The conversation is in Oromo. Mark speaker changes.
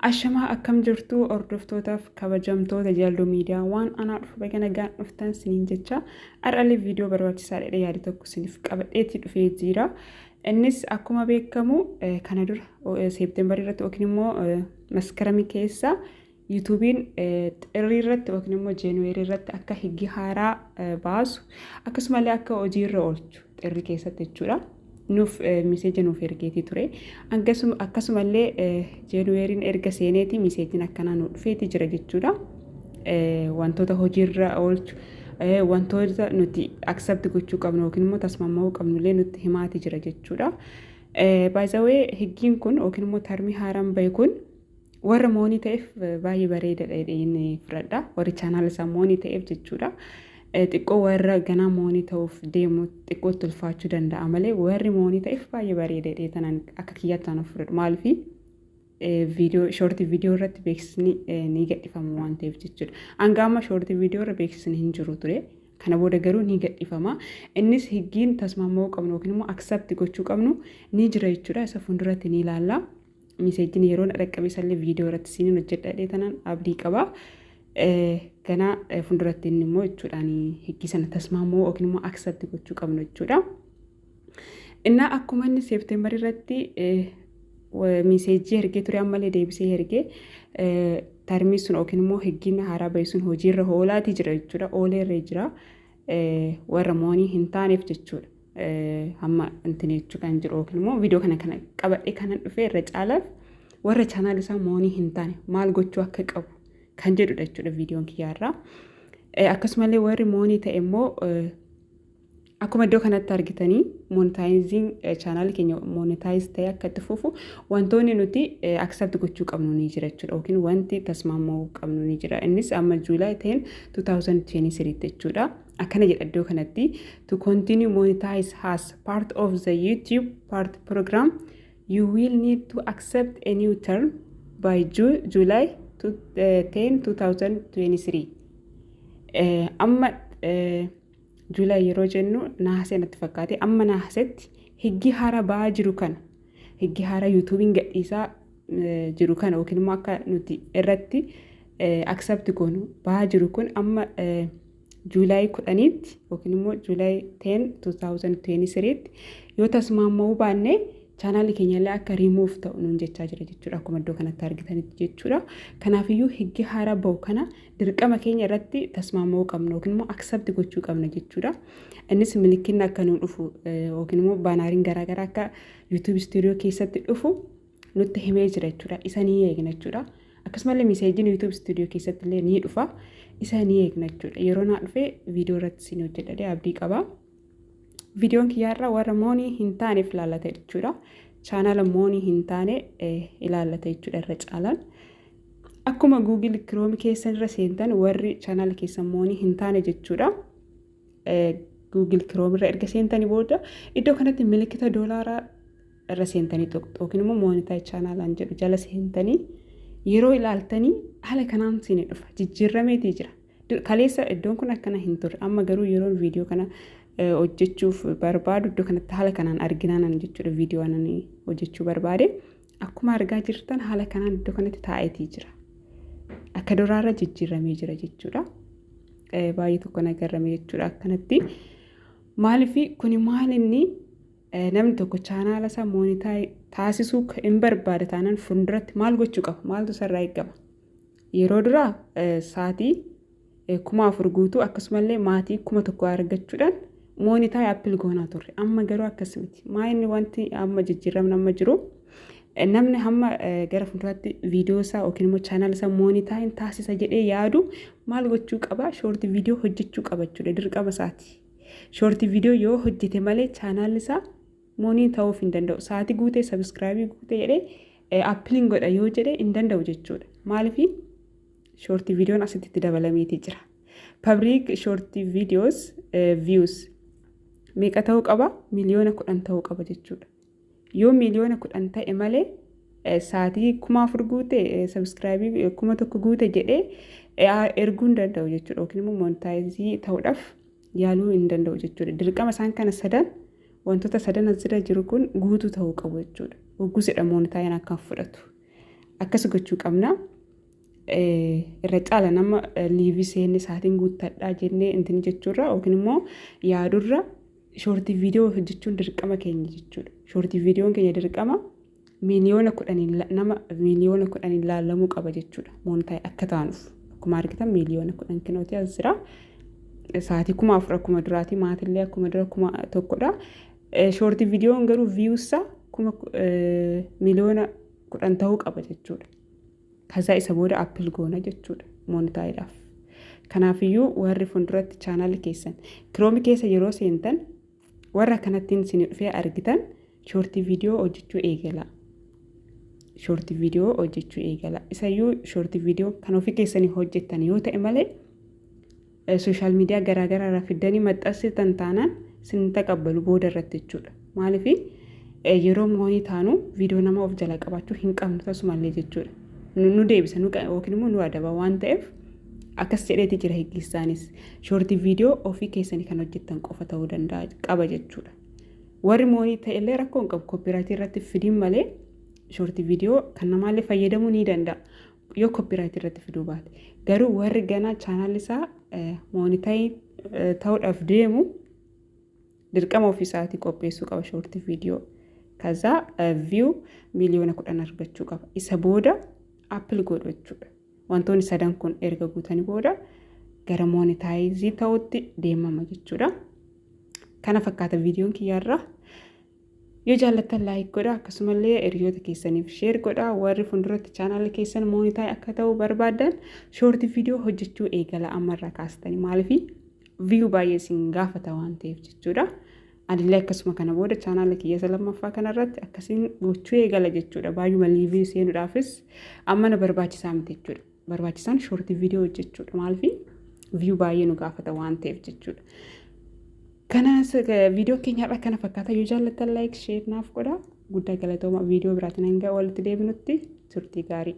Speaker 1: Ashamaa, akkam jirtu hordoftootaaf kabajamtoota Jaaldoo Miidiyaa? Waan anaa dhufu, baga nagaan dhuftan siniin jecha. Har'allee viidiyoo barbaachisaa dha yaada tokko siniif qabadheetti dhufee jira. Innis akkuma beekamu kana dura Seepteembarii irratti yookiin immoo Maskaramii keessa YouTubeiin xirrii irratti yookiin immoo Jeenuweerii irratti akka higgi haaraa baasu, akkasumallee akka hojiirra oolchu xirrii keessatti jechuudha. Nuuf message nuuf ergeetii ture. Akkasumallee Jeenuweeriin erga seeneeti messageiin akkanaa nu dhufeeti jira jechuudha. Wantoota hojiirra oolchu, wantoota nuti accept gochuu qabnu yookiin immoo tasmamma'uu qabnullee nutti himaati jira jechuudha. Baay'ee higgiin kun yookiin immoo termii haaraan bahe kun warra money ta'eef baay'ee bareedaadha jedheen fudhadha. Warri chaanaala isaa money ta'eef jechuudha. Xiqqoo warra ganaa money ta'uuf deemu xiqqootti ulfaachuu danda'a malee, warri money ta'eef baay'ee bareeda jedhee tanaan akka kiyyaatti waan fudhadhu. Maaliif? Viidiyoo, short viidiyoo irratti beeksisni ni gadhiifama waan ta'eef jechuudha. Hanga amma short viidiyoo irra beeksisni hin jiru ture. Kana booda garuu ni gadhiifama. Innis higgiin tasmaamuu qabnu yookiin immoo accept gochuu qabnu ni jira jechuudha. Isa fuulduratti ni ilaalla. Messageiin yeroo na dhaqqabe isallee viidiyoo irratti siiniin hojjedha tanaan abdii qaba. Ganaa fuulduratti inni immoo jechuudhaan higgii sana tasmaamuu yookiin immoo accept gochuu qabnu jechuudha. Innaa akkuma inni Seepteembar irratti message ergee ture, ammallee deebisee ergee termii sun yookiin immoo higgiin haaraa bahe sun hojiirra oolaatii jira jechuudha. Ooleerra jira warra money hin taaneef jechuudha. Hamma intin jechuu kan jiru yookiin immoo viidiyoo kana qabadhee kanan dhufee irra caalaaf warra chaanaal isaa money hin taane maal gochuu akka qabu kan jedhudha jechuudha viidiyoon kiyyaarraa. Akkasumallee warri money ta'e immoo akkuma iddoo kanatti argitanii monetizing chaanaalii keenya monetize ta'e akka itti fufu wantoonni nuti accept gochuu qabnu ni jira jechuudha, yookiin wanti tasmaamuu qabnu ni jira. Innis amma July 10 2023 jechuudha. Akkana jedha iddoo kanatti: "To continue monetize as part of the YouTube Partner Program, you will need to accept a new term by July 10 2023." Amma July yeroo jennu naasee natti fakkaate. Amma naasetti higgi haaraa ba'aa jiru kana, higgi haaraa YouTubeiin gadhiisaa jiru kana, yookiin immoo akka nuti irratti accept goonu ba'aa jiru kun, amma July 10tti yookiin immoo July 10 2023tti yoo tasmaamuu baanne chaanaalii keenya illee akka rimuuf ta'u nuun jechaa jira jechuudha, akkuma iddoo kanatti argitanitti jechuudha. Kanaafiyyuu higgi haaraa bahu kana dirqama keenya irratti tasmaamuu qabna yookiin immoo accept gochuu qabna jechuudha. Innis milikinni akka nu dhufu yookiin immoo banneriin garaagaraa akka YouTube Studio keessatti dhufu nutti himee jira jechuudha. Isa ni eegna jechuudha. Akkasumallee messageiin YouTube Studio keessatti illee ni dhufa. Isa ni eegna jechuudha. Yeroo naa dhufee viidiyoo irratti isin hojjedhadhee abdii qaba. Viidiyoon kiyyaarraa warra money hin taaneef ilaallata jechuudha. Chaanaala money hin taane ilaallata jechuudha irra caalaan. Akkuma Google Chrome keessan irra seentan, warri chaanaala keessan money hin taane jechuudha. Google Chrome irra erga seentanii booda iddoo kanatti milikita doolaaraa irra seentanii tuqxu, yookiin immoo monetize channelaan jedhu jala seentanii yeroo ilaaltanii haala kanaan isin dhufa, jijjiirrameetii jira. Kaleessa iddoon kun akkana hin turre. Amma garuu yeroon viidiyoo kana hojjechuuf barbaadu iddoo kanatti haala kanaan arginaanan jechuudha. Viidiyoo anan hojjechuu barbaade akkuma argaa jirtan haala kanaan iddoo kanatti taa'eetii jira. Akka duraarra jijjiiramee jira jechuudha. Baay'ee tokko nagarrame jechuudha akkanatti. Maaliif kuni? Maal inni namni tokko chaanaala isaa monetize taasisuu hin barbaada taanaan fuulduratti maal gochuu qaba? Maaltu isarraa eegama? Yeroo duraa sa'aatii 4000 guutuu, akkasumallee maatii 1000 argachuudhaan monetize apply goonaa turre. Amma garuu akkas miti. Maa inni wanti amma jijjiiramni amma jiru, namni hamma gara fuulduraatti viidiyoo isaa yookiin immoo chaanaala isaa monetize taasisa jedhee yaadu maal gochuu qaba? Short viidiyoo hojjechuu qaba jechuudha, dirqama isaati. Short viidiyoo yoo hojjete malee chaanaalli isaa money ta'uuf hin danda'u. Sa'aatii guutee, subscribe guutee jedhee applyin godha yoo jedhee hin danda'u jechuudha. Maaliif? Short viidiyoon asitti itti dabalameetii jira. Public short videos views meeqa ta'uu qaba? 10 miliyoona ta'uu qaba jechuudha. Yoo 10 miliyoona ta'e malee sa'aatii 4000 guute, subscribe 1000 guute jedhee erguu hin danda'u jechuudha. Yookiin immoo monetize ta'uudhaaf yaaluu hin danda'u jechuudha. Dirqama isaan kana sadan, wantoota sadan asirra jiru kun guutuu ta'uu qabu jechuudha. Hoggusidha monetizein akka fudhatu. Akkas gochuu qabna. Irra caala nama live seenne sa'aatiin guuttadhaa jennee intini jechuurra yookiin immoo yaadurra short video hojjechuun dirqama keenya jechuudha. Short videon keenya dirqama 10 miiliyoona nama 10 miiliyoona laallamuu qaba jechuudha. Monetize akka taanuuf akkuma argitan 10 miiliyoona kinooti as jira. Sa'aatii 4000 akkuma duraati, maatillee akkuma dura 1000dha. Short videon garuu viewsaa 10 miiliyoona ta'uu qaba jechuudha. Kazaa isa booda apply goona jechuudha monetizedhaaf. Kanaafiyyuu warri fuulduratti chaanaalii keessan Chrome keessa yeroo seentan warra kanattiin isin dhufee argitan short video hojjechuu eegala. Short video hojjechuu eegala. Isayyuu short video kan ofii keessanii hojjettan yoo ta'e malee social media garaagaraa irraa fiddanii maxxansitan taanaan sin taqabbalu booda irratti jechuudha. Maaliif, yeroo money taanu viidiyoo nama of jala qabaachuu hin qabnu tasumallee jechuudha. Nu deebisa yookiin immoo nu adaba waan ta'eef akkas jedheeti jira higgisaanis. Short video ofii keessanii kan hojjettan qofa ta'uu danda'a qaba jechuudha. Warri money ta'ellee rakkoo hin qabu, copyright irratti fidiin malee short video kan namaallee fayyadamuu ni danda'a yoo copyright irratti fiduu baate. Garuu warri ganaa chaanaalli isaa monetize ta'uudhaaf deemu dirqama ofiisaatii qopheessuu qaba short video. Kazaa view 10 miiliyoona argachuu qaba. Isa booda apply godhu jechuudha. Wantoonni sadan kun erga guutanii booda gara monetize ta'utti deemama jechuudha. Kana fakkaata viidiyoon kiyyaarraa. Yoo jaallattan like godhaa, akkasumallee hiriyoota keessaniif share godhaa. Warri fuulduratti chaanaalii keessan monetize akka ta'u barbaadan short video hojjechuu eegala ammarraa kaastanii, maaliif, view baay'ee isin gaafata waan ta'eef jechuudha. Anillee akkasuma kana booda chaanaala kiyya isa lammaffaa kanarratti akkasiin gochuu eegala jechuudha. Baay'uma live seenuudhaafis amma na barbaachisaa miti jechuudha. Barbaachisaan short video hojjechuudha. Maaliif, view baay'ee nu gaafata waan ta'eef jechuudha. Kanas viidiyoo keenya har'a kana fakkaata. Yoo jaallattan like, share naaf godhaa. Guddaa galatooma. Viidiyoo biraatiin hanga walitti deebinutti turtii gaarii.